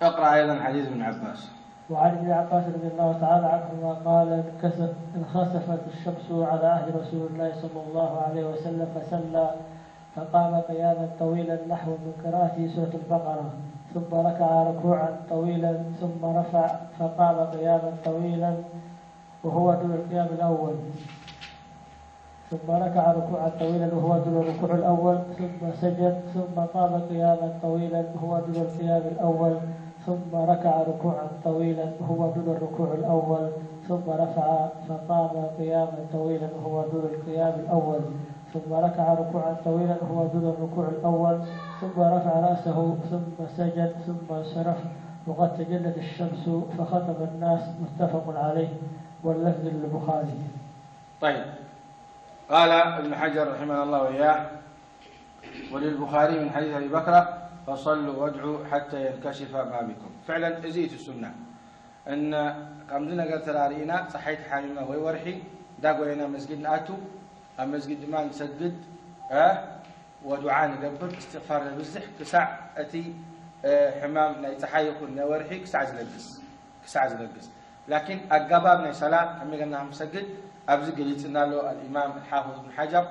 اقرأ أيضا حديث ابن عباس. وعن ابن عباس رضي الله تعالى عنهما قال: انكس- انخسفت الشمس على عهد رسول الله صلى الله عليه وسلم، فصلى، فقام قياما طويلا نحو من قراءة سورة البقرة، ثم ركع ركوعا طويلا، ثم رفع، فقام قياما طويلا وهو دون القيام الأول، ثم ركع ركوعا طويلا وهو دون الركوع الأول، ثم سجد، ثم قام قياما طويلا وهو دون القيام الأول، ثم ركع ركوعا طويلا وهو دون الركوع الأول، ثم رفع فقام قياما طويلا وهو دون القيام الأول، ثم ركع ركوعا طويلا وهو دون الركوع الأول، ثم رفع رأسه، ثم سجد، ثم انصرف، وقد تجلت الشمس، فخطب الناس، متفق عليه، واللفظ للبخاري. طيب، قال ابن حجر رحمه الله وإياه: وللبخاري من حديث أبي بكرة: فصلوا وادعوا حتى ينكشف ما بكم. فعلا، እዚ እዩ እቲ ሱና። እን ከምዚ ነገር ተራሪእና፣ ፀሓይ ተሓሚምና ወይ ወርሒ እንዳጎየና መስጊድ ንኣቱ፣ ኣብ መስጊድ ድማ ንሰግድ፣ እ፣ ወዱዓ ንገብር፣ እስትቕፋር ነብዝሕ፣ ክሳዕ እቲ፣ እ፣ ሕማም ናይ ፀሓይ ይኹን ናይ ወርሒ ክሳዕ ዝለግስ፣ ክሳዕ ዝለግስ። ላኪን ኣገባብ ናይ ሰላት ከመይ ገርና ከም ሰግድ ኣብዚ ገሊጽና ኣሎ ኣልኢማም ኣልሓፍዝ እብን ሓጀር።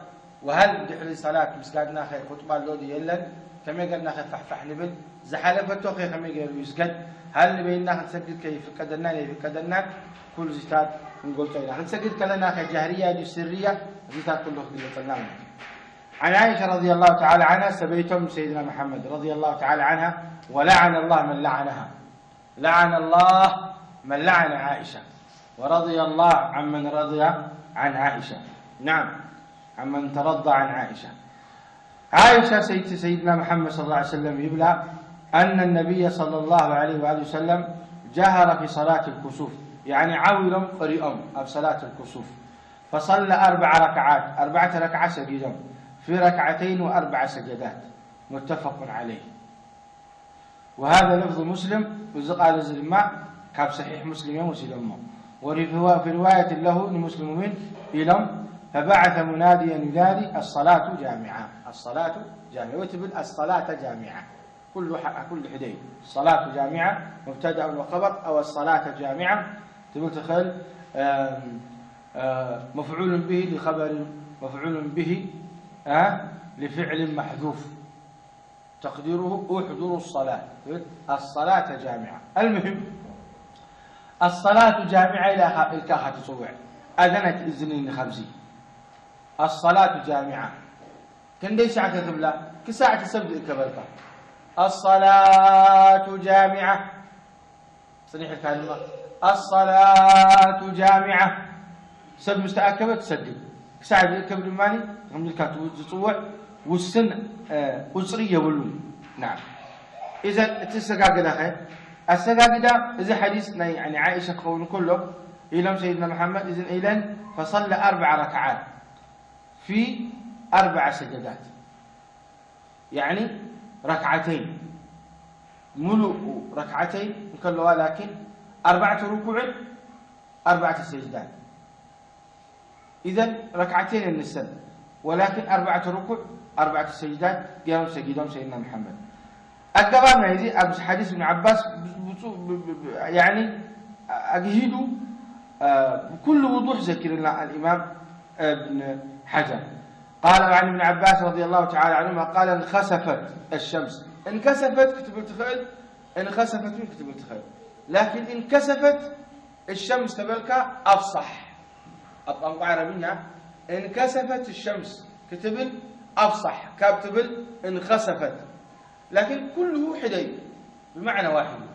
ወሃል ድሕሪ ሰላት ምስጋድና ኸ ኹጥባ ኣሎ ድዩ የለን? ከመይ ገርና ኸ ፋሕፋሕ ንብል? ዝሓለፈቶ ኸ ከመይ ገይሩ ይስገድ? ሃል ንበይንና ክንሰግድ ከ ይፍቀደናን ኣይፍቀደናን? ኩሉ እዚታት ክንገልጾ ኢና። ክንሰግድ ከለና ኸ ጃህርያ ድዩ ስርያ? እዚታት ኩሉ ክግለጸልና ማለት እዩ። عن عائشة رضي الله تعالى عنها، ሰበይቶም ሰይድና መሓመድ رضي الله تعالى عنها، ولعن الله من لعنها. لعن الله من لعن عائشة، ورضي الله عمن رضي عن عائشة. نعم، عمن ترضى عن عائشة. عائشة سيد سيدنا محمد صلى الله عليه وسلم يبلى أن النبي صلى الله عليه وآله وسلم جهر في صلاة الكسوف، يعني عاوي لهم قريئهم في صلاة الكسوف، فصلى أربع ركعات، أربعة ركعات سجدهم في ركعتين وأربع سجدات، متفق عليه. وهذا لفظ مسلم، እዚ ቃል እዚ ድማ ካብ ሰሒሕ ሙስሊም እዮም ወሲዶሞ። وفي رواية له ንሙስሊም እውን ኢሎም: فبعث مناديا ينادي: الصلاة جامعة، الصلاة جامعة። ወይ ትብል الصلاة جامعة። ኩሉ ሐ-፣ ኩሉ ሕደ እዩ። الصلاة جامعة مبتدأ وخبر، أو الصلاة جامعة ትብል ትኽእል። أم، أه، مفعول به لخبر، مفعول به، أه، لفعل محذوف. تقديره احضروا الصلاة. الصلاة جامعة. المهم، الصلاة جامعة إلى آخر، إلى آخر تصوع. أذنت إذن خمسي. الصلاة جامعة. كن دي ساعة تبلا، كساعة تسبد الكبركة. الصلاة جامعة. صريح الكلمة. الصلاة جامعة. ሰብ ምስ ተኣከበ ትሰግድ። ክሳዕ ዝእከብ ድማ ከምዚ ኢልካ ዝፅውዕ ውስን፣ እ፣ ቁፅሪ የብሉን። ናም። ኢዘን እቲ ኣሰጋግዳ ኸ? ኣሰጋግዳ፣ እዚ ሓዲስ ናይ፣ ናይ ዓይሻ ክኸውን ከሎ፣ ኢሎም ሰይድና መሓመድ፣ እዝን ኢለን፣ فصلى أربع ركعات في أربع سجدات. يعني ركعتين، ሙሉእ ረክዓተይን እንከለዋ፣ ላኪን ኣርባዕተ ርኩዕን ኣርባዕተ ሰጅዳን። ኢዘን ረክዓተይን ንሰን፣ ወላኪን ኣርባዕተ ርኩዕ፣ ኣርባዕተ ሰጅዳን ገይሮም ሰጊዶም ሰይድና መሓመድ። ኣገባብ ናይዚ ኣብዚ ሓዲስ እብን ዓባስ ብፁ-፣ ብ-፣ ብ-፣ ብ-፣ ያኒ ኣግሂዱ፣ አ፣ ብኩሉ ውዱሕ ዘኪርልና ኣልኢማም እብን ሓጀር። قال عن ابن عباس رضي الله تعالى عنهما قال: انخسفت الشمس. እንከሰፈት ክትብል ትኽእል፣ እንኸሰፈት እውን ክትብል ትኽእል። ላኪን እንከሰፈት الشمس ተበልካ ኣፍሳሕ። ኣብ ቋንቋ ዓረብኛ እንከሰፈት الشمس ክትብል ኣፍሳሕ ካብ ትብል እንኸሰፈት። ላኪን ኩሉ ሕደ እዩ፣ ብማዕና ዋሒድ እዩ።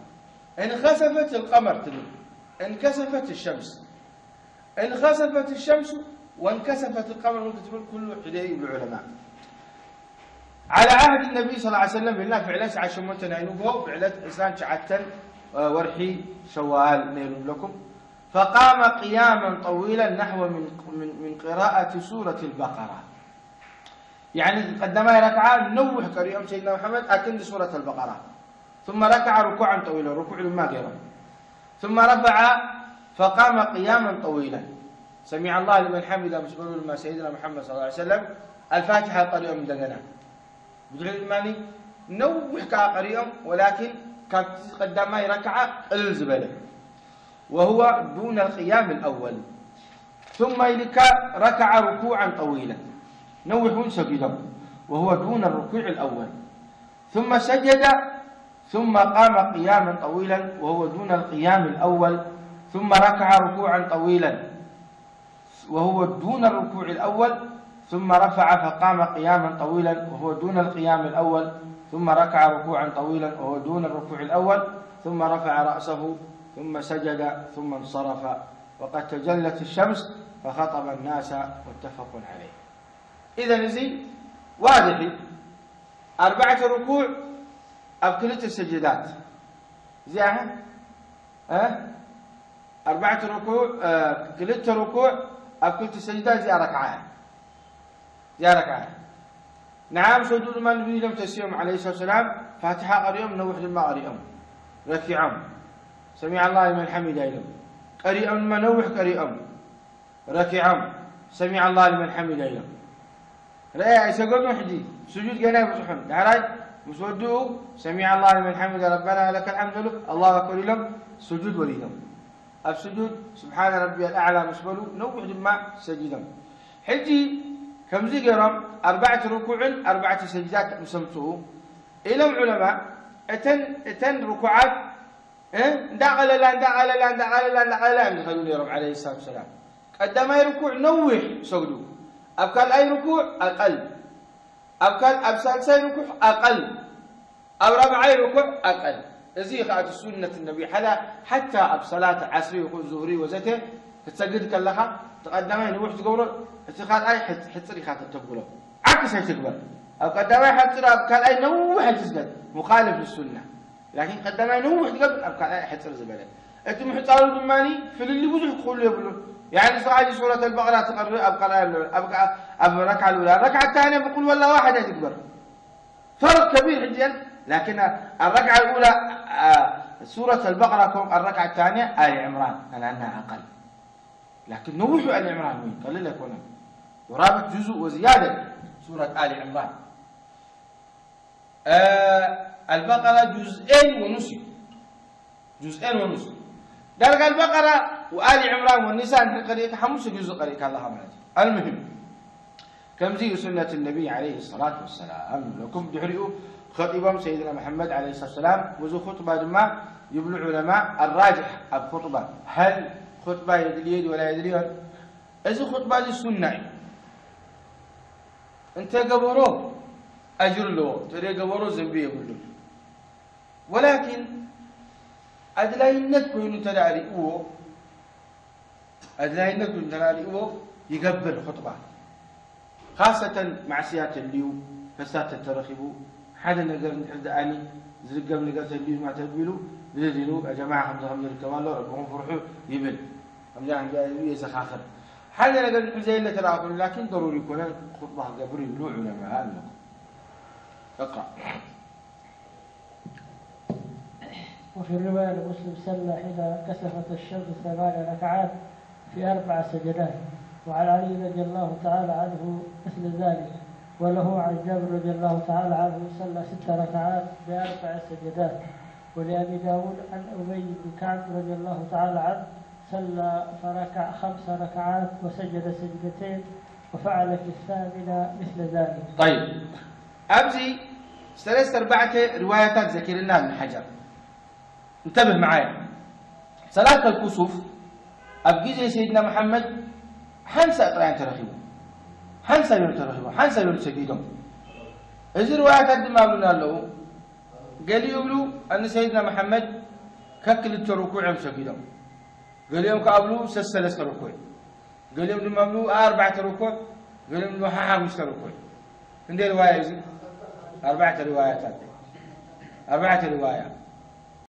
እንኸሰፈት القمر ትብል፣ እንከሰፈት الشمس። انخسفت الشمس وانكسفت القمر እውን ክትብል ኩሉ ሕደ እዩ ይብሉ ዑለማ። على عهد النبي صلى الله عليه وسلم ኢልና ፍዕለት ሰዓት ሸሞንተ ናይ ንግሆ ብዕለት ዕስራን ትሽዓተን ወርሒ ሸዋል ነይሩ ንብለኩም። فقام قياما طويلا نحو من، من، من قراءة سورة البقرة. يعني ቀዳማይ ረክዓ ነዊሕ ቀሪኦም ሰይድና መሓመድ ኣክንዲ ሱረት ኣልበቀራ። ثم ركع ركوعا طويلا፣ ርኩዕ ድማ ገይሮም። ثم رفع فقام قياما طويلا. سمع الله لمن حمده ምስ በሉ ድማ ሰይድና መሓመድ صلى الله عليه وسلم ኣልፋቲሓ ቀሪኦም እንደገና። ብድሕሪ ድማ ነዊሕ ከዓ ቀሪኦም፣ ወላኪን ካብቲ ቀዳማይ ረክዓ ቅልል ዝበለ እዩ። وهو دون القيام الأول. ثم ኢልካ ركع ركوعا طويلا. ነዊሕ እውን ሰጊዶም. وهو دون الركوع الأول. ثم سجد ثم قام قياما طويلا وهو دون القيام الأول. ثم ركع ركوعا طويلا وهو دون الركوع الأول. ثم رفع فقام قياما طويلا وهو دون القيام الأول. ثم ركع ركوعا طويلا وهو دون الركوع الأول. ثم رفع رأسه ثم سجد ثم انصرف. وقد تجلت الشمس فخطب الناس متفق عليه. إذن እዚ واضح እዩ። ኣርባዕተ ርኩዕ ኣብ ክልተ ሰጀዳት። እዚኣ፣ እ? ኣርባዕተ ርኩዕ፣ እ፣ ክልተ ርኩዕ ኣብ ክልተ ሰጅዳ፣ እዚኣ ረክዓ እያ። እዚኣ ረክዓ እያ። ንዓም ሰዱ ድማ ንብሉ ኢሎም ተሲኦም ዓለይሂ ሰላቱ ወሰላም፣ ፋቲሓ ቀሪኦም፣ ነዊሕ ድማ ቀሪኦም፣ ረኪዖም፣ ሰሚዐ ኣላህ ሊመን ሐሚዳ ኢሎም ቀሪኦም፣ ድማ ነዊሕ ቀሪኦም፣ ረኪዖም፣ ሰሚዐ ኣላህ ሊመን ሐሚዳ ኢሎም። ረኣይ ኣይሰገዱን። ሕጂ ስጁድ ገና ኣይበጽሑን። ዳሕራይ ምስ ወድኡ ሰሚዐ ኣላህ ሊመን ሐሚደ ረበና ወለከል ሐምድ በሉ፣ ኣላሁ ኣክበር ኢሎም ስጁድ ወሪዶም። ኣብ ስጁድ ስብሓነ ረቢየል ኣዕላ ምስ በሉ ነዊሕ ድማ ሰጊዶም። ሕጂ ከምዚ ገይሮም ኣርባዕተ ርኩዕን ኣርባዕተ ሰጅዳት ምስ ኣምጽኡ ኢሎም ዑለማ፣ እተን፣ እተን ርኩዓት እ? እንዳቐለላ፣ እንዳቐለላ፣ እንዳቐለላ፣ እንዳቐለላ እዮም ዝኸዱ ነይሮም ዓለይሂ ሰላቱ ወሰላም። ቀዳማይ ርኩዕ ነዊሕ ሰግዱ፣ ኣብ ካልኣይ ርኩዕ ኣቀል፣ ኣብ ካል-፣ ኣብ ሳልሳይ ርኩዕ ኣቀል፣ ኣብ ራብዓይ ርኩዕ ኣቀል። እዚ ኸኣ እቲ ሱነት ነቢ ሓላ፣ ሓታ ኣብ ሰላት ዓስሪ ይኹን ዙህሪ ወዘተ ክትሰግድ ከለኻ፣ እቲ ቀዳማይ ነዊሕ ትገብሮ፣ እቲ ካልኣይ ሕጽ-፣ ሕጽር ኢኻ ተብሎ። ዓክስ ኣይትግበር። ኣብ ቀዳማይ ሓጽር፣ ኣብ ካልኣይ ነዊሕ ኣይትስገድ። ሙኻልፍ ንሱና። ላኪን ቀዳማይ ነዊሕ ትገብር፣ ኣብ ካልኣይ ሕጽር ዝበለ። እቲ ምሕጻሩ ድማ ፍልልይ ብዙሕ ክህሉ የብሉን። ያኒ ንስኻ ሕጂ ሱረት ኣልበቀራ ትቐርእ ኣብ ካልኣይ ኣሎ፣ ኣብ ከ-፣ ኣብ ረክዓ ልኡላ። ረክዓ ታንያ ብቁል ወላ ዋሕድ ኣይትግበር። ፈርቅ ከቢር ሕጂ እየን። ላኪን ኣረክዓ ልኡላ፣ ኣ፣ ሱረት ኣልበቀራ ከም ኣረክዓ ታንያ ኣሊ ዕምራን፣ ኣናና ኣቀል። ላኪን ነዊሑ ኣሊ ዕምራን ወይ ቀሊል ኣይኮነን። ቁራበት ጁዙእ ወዝያደ ሱረት ኣሊ ዕምራን። እ፣ ኣልበቀራ ጁዝኤን ወኑስ እዩ። ጁዝኤን ወኑስ። ዳርጋ ኣልበቀራ ወኣሊ ዕምራን ወኒሳ እንድሕር ቀሪእካ ሓሙሽተ ጁዙእ ቀሪእካ ኣለኻ ማለት እዩ። ኣልሙሂም፣ ከምዚ እዩ ሱነት ነቢይ ዓለይሂ ሰላቱ ወሰላም ንብለኩም። ድሕሪኡ ኸጢቦም ሰይድና መሐመድ ዓለይሂ ሰላቱ ወሰላም፣ በዚ ኹጥባ ድማ ይብሉ ዑለማ፣ ኣራጅሕ ኣብ ኹጥባ፣ ሀል ኹጥባ የድልዮ ድዩ ወላ የድልዮን? እዚ ኹጥባ እዚ ሱና እዩ። እንተ ገበሮ ኣጅሪ ኣለዎ፣ እንተ ገበሮ ዘንቢ የብሉን። ወላኪን ኣድላይነት ኮይኑ እንተ ደኣ ሪእዎ፣ ኣድላይነት ኮይኑ እንተ ደኣ ሪእዎ ይገብር ኹጥባ። ካሰተን ማዕስያ ተልዩ፣ ፈሳድ ተተረኺቡ፣ ሓደ ነገር እንድሕር ደኣኒ ዝርገም ነገር ተልዩ ድማ ተቢሉ፣ ብድድ ኢሉ፣ "ያ ጀማዓ ከምዚ ከምዚ ይርከብ ኣሎ፣ ረብኹም ፍርሑ" ይብል። ከምዚ ከምዚ ኢሉ የዘኻኽር። ሓደ ነገር እንድሕር ዘየለ ተደኣ ኮይኑ፣ ላኪን ደሩሪ ይኮነን፣ ኹጥባ ክገብር ይብሉ ዑለማ ኣለዉ። እቅራእ። وفي الرواية لمسلم صلى حين كسفت الشمس ثمان ركعات في أربع سجدات، وعن علي رضي الله تعالى عنه مثل ذلك، وله عن جابر رضي الله تعالى عنه صلى ست ركعات بأربع سجدات، ولأبي داود عن أبي بن كعب رضي الله تعالى عنه صلى فركع خمس ركعات وسجد سجدتين وفعل في الثامنة مثل ذلك. طيب. ኣብዚ ሰለስተ ኣርባዕተ ሪዋያታት ዘኪርና እብን ሓጀር። እንተብህ መዓያ። ሰላት ኣልኩሱፍ ኣብ ግዜ ሰይድና መሓመድ ሓንሳእ ጥራይ ተረኺቡ። ሓንሳእ እዮም ተረኺቡ፣ ሓንሳእ እዮም ሰጊዶም። እዚ ሪዋያታት ድማ ኣብሉና ኣለዉ። ገሊኡ ይብሉ፣ ኣን ሰይድና መሓመድ ከክልተ ርኩዕ እዮም ሰጊዶም። ገሊኦም ከኣ ኣብሉ ሰሰለስተ ርኩዕ። ገሊኦም ድማ ኣብሉ ኣርባዕተ ርኩዕ፣ ገሊኦም ድማ ሓሓሙሽተ ርኩዕ። እንደ ሪዋያ እዩ እዚ? ኣርባዕተ ሪዋያታት። ኣርባዕተ ሪዋያ።